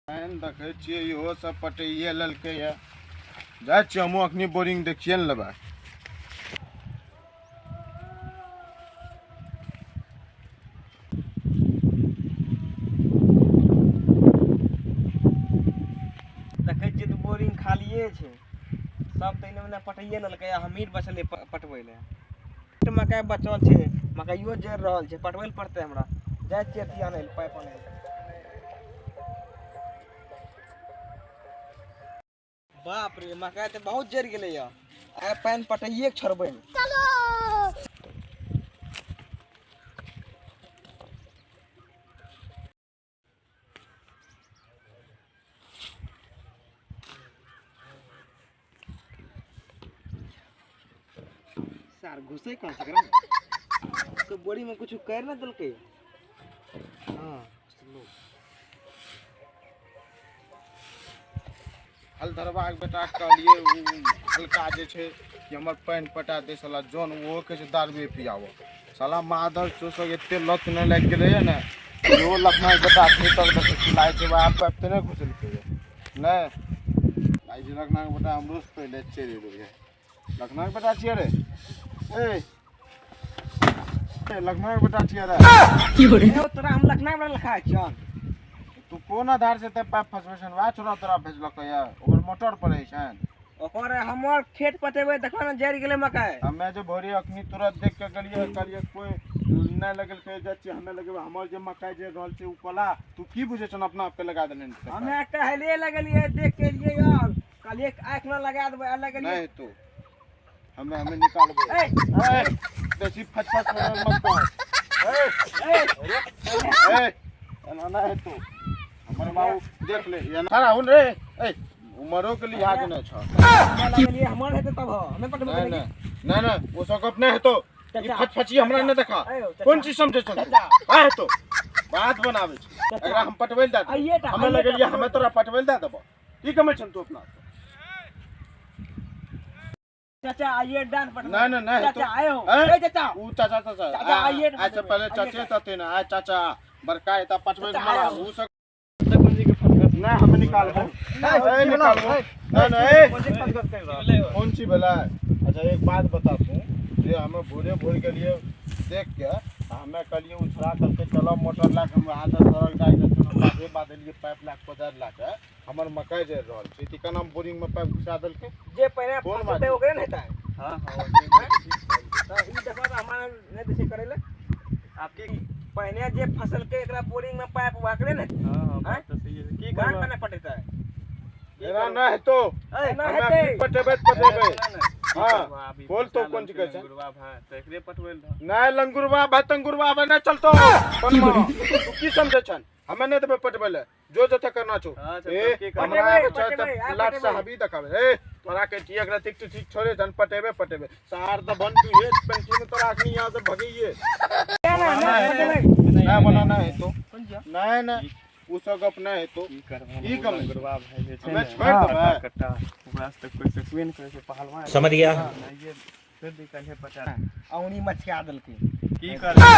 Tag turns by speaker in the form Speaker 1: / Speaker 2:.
Speaker 1: पानि देखै छियै इहो सब पटैये लेलकै यऽ। जाइ छियै हमहूँ अखनी बोरिंग देखिए ने लेबै।
Speaker 2: देखै छियै तऽ बोरिंग खालिए छै, सब तऽ एने ओने पटैये लेलकै आ हमही बचलियै पटबै लए। मकइ बचल छै, मकइयो जरि रहल छै, पटबै लए पड़तै हमरा। जाइ छियै अथी आनै लए, पाइप आनै लए। बाप रे, मकइ तऽ बहुत जरि गेलै यऽ। आइ पानि पटैये के छोड़बै। सार घुसे कहाँ से एकरा? तो बोरी में कुछ कर ना देलकै। हाँ लो।
Speaker 1: हलधरबाके बेटाके कहलियै ओ हल्का जे छै कि हमर पानि पटा दे साला जन, ओहो कहै छै दारुए पियाबऽ। साला मादर चोसक एते लत नहि लागि गेलैए ने। इहो लखनाके बेटा अखनी तक देखै छी लागै छै वएह पाइप तऽ नहि घुसेलकैए। नहि लागै छै लखनाके बेटा हमरोसँ पहिले चलि एलैए। लखनाके बेटा छियै रे? ए लखना के बेटा छियै रे?
Speaker 2: तोरा हम लखना के बेटा लिखा छियन।
Speaker 1: तू कोन आधार से ते पाइप फसबै छन? वएह छोरा तोरा भेजलक ये, ओकर मोटर पर रहै छन।
Speaker 2: ओकर हमर खेत पटेबै, देखो ने जरि गेलै मकइ।
Speaker 1: हमे जे भोरे अखनी तुरंत देख के गेलियै, कहलियै कोइ नहि लगेलकै, जाइ छियै हमे लगेबै। हमर जे मकइ जे रहल छै ओ कोला तू की बुझै छन अपना आपके लगा देने?
Speaker 2: हमे टहले लगलियै, देख के एलियै यार, कहलियै आँखि में लगा देबै आ लगलियै।
Speaker 1: नहि तो हमे हमे निकालबै। ए बेसी फटफट मत कर। ए ए ए एना नहि हेतौ हमर बाबू, देख ले एना खड़ा हुन रे। ए उमरो के लिहाज नहि छ।
Speaker 2: लगलियै हमर हेतै तब हमे पटबै।
Speaker 1: नहि नहि नहि नहि, ओ सब गप नहि हेतौ। ई फटफटी हमरा नहि देखा। कोन चीज समझै छौ? आ हेतौ बात बनाबै छै। एकरा हम पटबै लए दए देबै। हमे लगलियै हमे तोरा पटबै लए दए देबौ। की कमै छन तू अपना?
Speaker 2: चाचा आइए डान पटबै।
Speaker 1: नहीं नहीं नहीं।
Speaker 2: चाचा आए हो। ए चाचा
Speaker 1: ऊ चाचा चाचा
Speaker 2: चाचा आइए।
Speaker 1: आज से पहले चाचे तते ना आय चाचा बड़का एता पटबै मारा ऊ सब नहीं हम निकालबो। ए निकालबो नहीं नहीं। कौन चीज भेलै? अच्छा एक बात बता तू जे हमें भोरे भोर के लिए देख के हमें कहलिए उ छोड़ा करके चलो मोटर ला के हम हाथ सरल गाय के बाधे बाधलिए पाइप ला के कोदारि ला के हमर मकइ जरि रहल छै त केना बोरिंग में पाइप घुसा देलकै?
Speaker 2: जे पहले
Speaker 1: कोन
Speaker 2: फसतै
Speaker 1: बात?
Speaker 2: ओकरे ने हेतै।
Speaker 3: हाँ हाँ
Speaker 2: तऽ ई देखो तऽ हमरा नहि दै छै करै लए।
Speaker 3: आपके
Speaker 2: पहले जे फसल के एकरा बोरिंग में पाइप वाकरे ने।
Speaker 3: हाँ हाँ, बात तो सही है। की
Speaker 2: वाक
Speaker 3: करबा?
Speaker 2: ने पटेतै।
Speaker 1: एना नहि हेतौ।
Speaker 2: ए ना
Speaker 1: हमे
Speaker 2: हेतै।
Speaker 1: अखनी पटेबै त पटेबै। हाँ
Speaker 3: अभी
Speaker 1: बोल तो
Speaker 3: पैसा
Speaker 1: कोन चीज कहै छै?
Speaker 3: लंगुरवा भाई तो एकरे पटबै लए दहो।
Speaker 1: नहि लंगुरवा भाई तंगुरवा भाई नहि चलतो। पनमा तू की समझै छन? हमे नहि देबै पटबै लए, जो जते करना छौ।
Speaker 3: अच्छा,
Speaker 1: ए
Speaker 3: तब की करबै?
Speaker 1: हमरा आबै छै
Speaker 2: पटेबै,
Speaker 1: तऽ
Speaker 2: आइ
Speaker 1: लाट
Speaker 2: पटेबै।
Speaker 1: साहबी देखाबै। ए तोरा के ठीक रतिक तू ठीक छोड़े जन पटेबे पटेबे सार तऽ बन तू ये पेंटी में तोरा अखनी यहाँ से भगैये।
Speaker 2: ना ना पटेबै।
Speaker 1: नहि बनाना हेतौ।
Speaker 2: कोन जिया?
Speaker 1: नहि नहि, उ सब गप नहि हेतौ।
Speaker 3: की करबा?
Speaker 1: की कमै?
Speaker 3: लंगुरवा भाई जे छै
Speaker 1: हमे
Speaker 3: ने
Speaker 1: छोड़ि देबै।
Speaker 3: कट्टा ओकरा से तऽ कोइ सकबे नहि करै छै पहलवान।
Speaker 4: समझ गया।
Speaker 3: नहीं फिर भी कन्हे पटा
Speaker 2: औनी मछिया देलकै।
Speaker 3: की करबै?